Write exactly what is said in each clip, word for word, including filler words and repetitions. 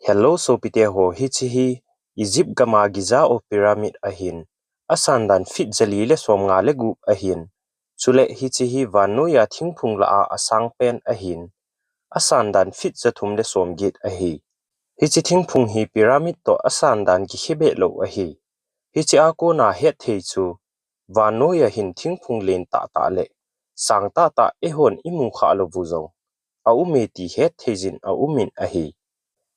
Hello sopite ho, hiche hi Egypt gama Giza of Pyramid ahin, asan dan feet jali le somnga le gup ahin. Chule hiche hi vannoiya thingphung lah a asang pen ahin, asan dan feet jathum le somget ahi. Hiche thingphung hi pyramid toh asan dan kikhe behlou ahi. Hiche a kona hetthei chu, vannoiya hin thingphung len tahtah le sang tahtah eihon imu khah lou u jong aume ti hetthei jin aumin ahi.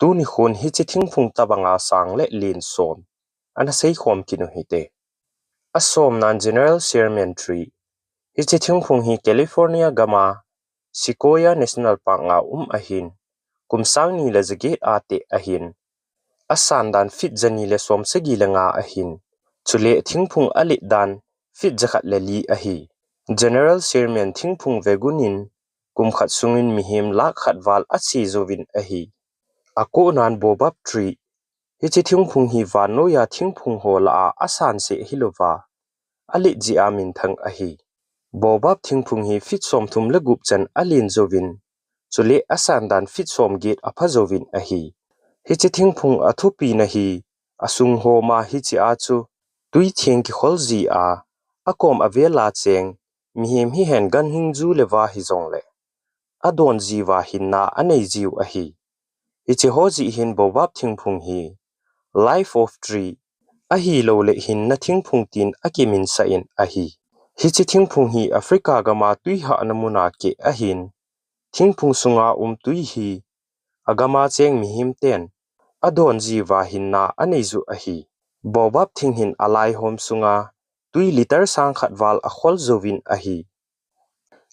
Tuni khun hiche thingphung tobanga sang le len som ana seikhom kit u hite. Asomnan General Sherman Tree. Hiche thingphung hi California gama Sequoia National Park a um ahin, kum sang ni le jaget a teh ahin, asan dan feet jani le somsagi le nga ahin, chule thingphung alet dan feet jakhat le li ahi. General Sherman thingphung vegun in kum khat sungin mihem lakh khat val ache jouvin ahi. Akonan Baobab Tree. Hiche thingphung hi vannoiya thingphung ho lah a asan seh hilouva, alet jeh a minthang ahi. Baobab thingphung hi feet somthum le gup chan alen jouvin, chule asan dan feet somget apha jouvin ahi. Hiche thingphung athupina hi asung homa hiche a chu tuitheng kikhol jia, akom avel a cheng mihem hihen ganhing ju le va hijongle adon jiuva hinna anei jiu ahi. Hiche ho jeh hin Baobab thingphung hi Life of Tree ahilouleh hinna thingphung tin akiminsah in ahi. Hiche thingphung hi Africa gama twi hahna muna keh ahin, thingphung sunga um twi hi agama cheng mihem ten adon jiuva hinna anei ju ahi. Baobab thing hin alaihom sunga twi litre sang khat val akhol jouvin ahi.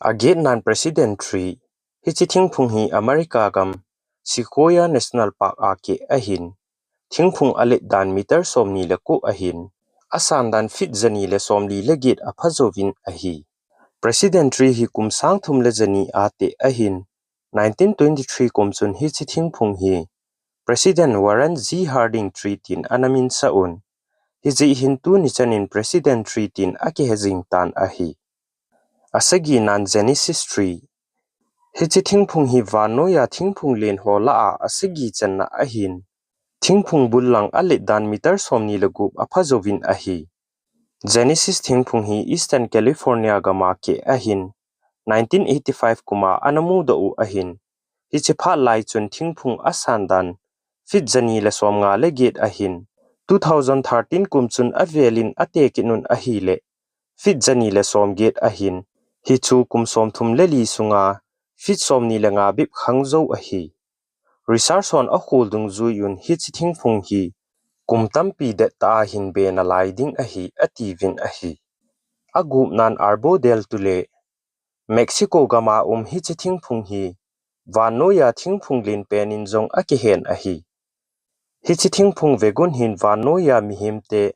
Agetnan President Tree. Hiche thingphung hi America gam Sequoia National Park a keh ahin, thingphung alet dan meter somni le ko ahin, asan dan feet jani le somli le get apha jouvin ahi. President Tree hi kum sang thum le jani a teh ahin, nineteen twenty-three kum chun hiche thingphung hi President Warren G Harding Tree tin ana minsah un. Hijeh hin tuni chanin President Tree tin akihe jing tan ahi. Asaginan Genesis Tree. Hiche thingphung hi vannoiya thingphung len ho lah a asagi channa ahin, thingphung bul lang alet dan meter somni le gup apha jouvin ahi. Genesis thingphung hi Eastern California gama keh ahin, nineteen eighty-five kuma ana mudoh u ahin, hiche phat lai chun thingphung asan dan feet jani le somnga le get ahin, two thousand thirteen kum chun avelin ate kit un ahile, feet jani le somget ahin, hichu kum somthum le li sunga feet somni le nga bep khang jou ahi. Research hon akhol dungjuiyun hiche thingphung hi kum tampi dettah a hin be nalai ding ahi atiuvin ahi. Agupnan Arbo del Tulare. Mexico gama um hiche thingphung hi vannoiya thingphung len penin jong akihen ahi. Hiche thingphung vegun hin vannoiya mihemte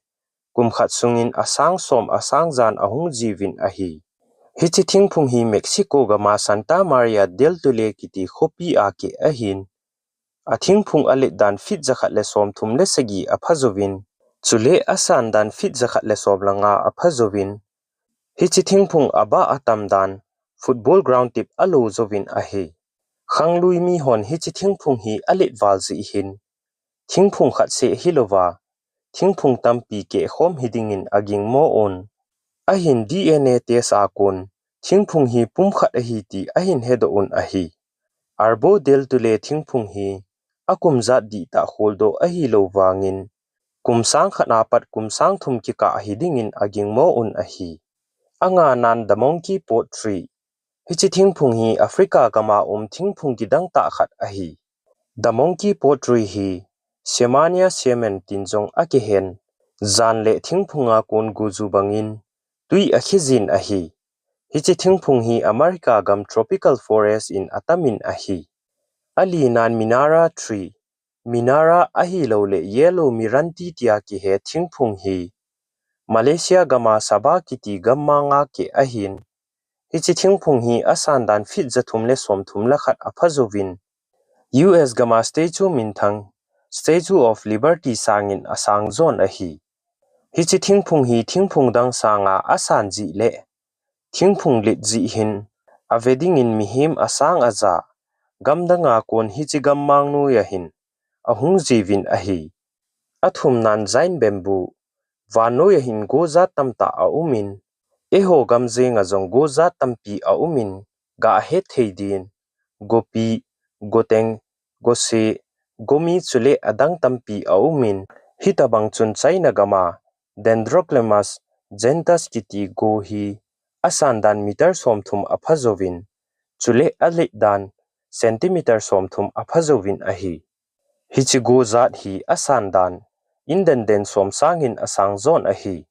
kum khat sungin asang som asang jan ahung jiuvin ahi. Hiche thingphung hi Mexico gama Santa Maria del Tulare kiti khopi a keh ahin, athingphung alet dan feet jakhat le somthum le sagi apha jouvin, chule asan dan feet jakhat le som le nga apha jouvin, hiche thingphung abah atam dan football ground tep alou jouvin ahi. Khanglui mihon hiche thingphung hi alet val jeh hin, thingphung khat seh hilouva, thingphung tampi kehkhom hidingin agingmo un. Ahin D N A test a kon, thingphung hi pumkhat ahi ti ahin hedoh un ahi. Arbo del Tulare thingphung hi akum jat dihtah kholdoh ahilou vangin, kum sang khat apat kum sang thum kikah hidingin agingmo un ahi. Anganan The Monkey Pot Tree. Hiche thingphung hi Africa gama um thingphung kidang tah khat ahi. The Monkey Pot Tree hi Semannia semen tin jong akihen, jan le thingphunga kon guju bangin twi akhe jin ahi. Hiche thingphung hi America gam tropical forest in atamin ahi. Alinan Minara Tree. Minara ahilouleh Yellow Meranti tia kihe thingphung hi Malaysia gama Sabah kiti gammanga keh ahin. Hiche thingphung hi asan dan feet jathum le somthum le khat apha jouvin, U S gama statue minthang, Statue of Liberty sangin asang jon ahi. Hiche thingphung hi thingphung dang sanga asan jeh le thingphung let jeh hin, ave dingin mihem asang aja, gamdanga kon hiche gammang noiya hin ahung jiuvin ahi. Athumnan giant bamboo, vannoiya hin go jat tamtah aumin, eiho gam jenga jong go jat tampi aumin, gah het thei din, gopi, goteng, gose, gomi chule adang tampi aumin, hitobang chun China gama Dendrocalamus giganteus kiti go hi asan dan meter somthum apha jouvin, chule alet dan centimeter somthum apha jouvin ahi. Hiche go jat hi asan dan inch denden som sangin asang jon ahi.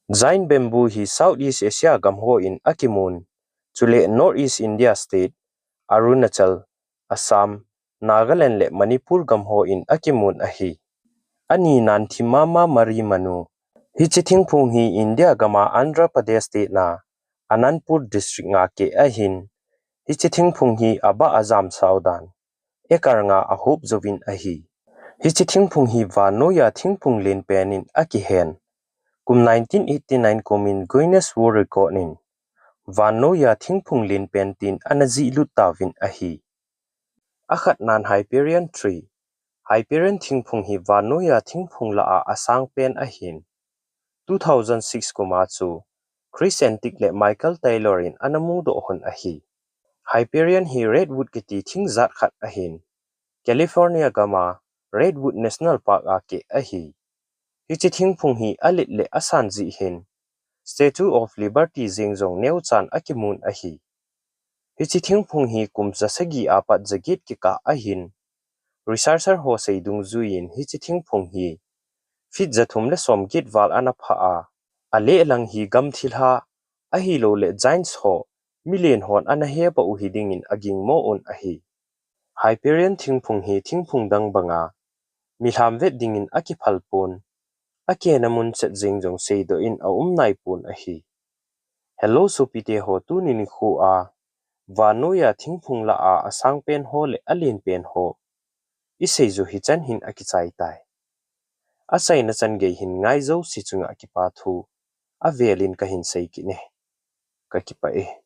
Giant bamboo hi Southeast Asia gam hon akimun, chule Northeast India state, Arunachal, Assam, Nagaland le Manipur gam hon akimun ahi. Aninan Thimama marimanu. Hiche thingphung hi India gama Andhra Pradesh state na Anantapur district a keh ahin. Hiche thingphung hi abah ajam sao dan acre nga ahop jouvin ahi. Hiche thingphung hi vannoiya thingphung lenpen in akihen. Kum nineteen eighty-nine kumin Guinness World Record in vannoiya thingphung lenpen tin ana jihlut tauvin ahi. Akhatnan Hyperion tree. Hyperion thingphung hi vannoiya thingphung lah a asangpen ahin. Two thousand six kuma chu Chris Antic le Michael Taylor in ana mudoh hon ahi. Hyperion hi redwood kiti thing jat khat ahin. California gama Redwood National Park a keh ahi. Hiche thingphung hi alet le asan jeh hin Statue of Liberty jeng jong neochan akimun ahi. Hiche thingphung hi kum jasagi apat jaget kikah ahin. Researcher ho sei dungjuiyin hiche thingphung hi feet jathum le somget val ana phah a, alehlang hi gam thilha ahilouleh giants ho milen hon ana hebah u hidingin agingmo un ahi. Hyperion thingphung hi thingphung dang banga milham vet dingin akiphal pon, akehna mun chet jeng jong seidoh in aum naipon ahi. Hello sopite ho, tuni nikho a vannoiya thingphung lah a asangpen ho le alenpen ho isei u hichan hin akichai tai. Achaina chan gei hin ngai jouse chunga kipathu avelin kahin sei kit e. Kakipah e.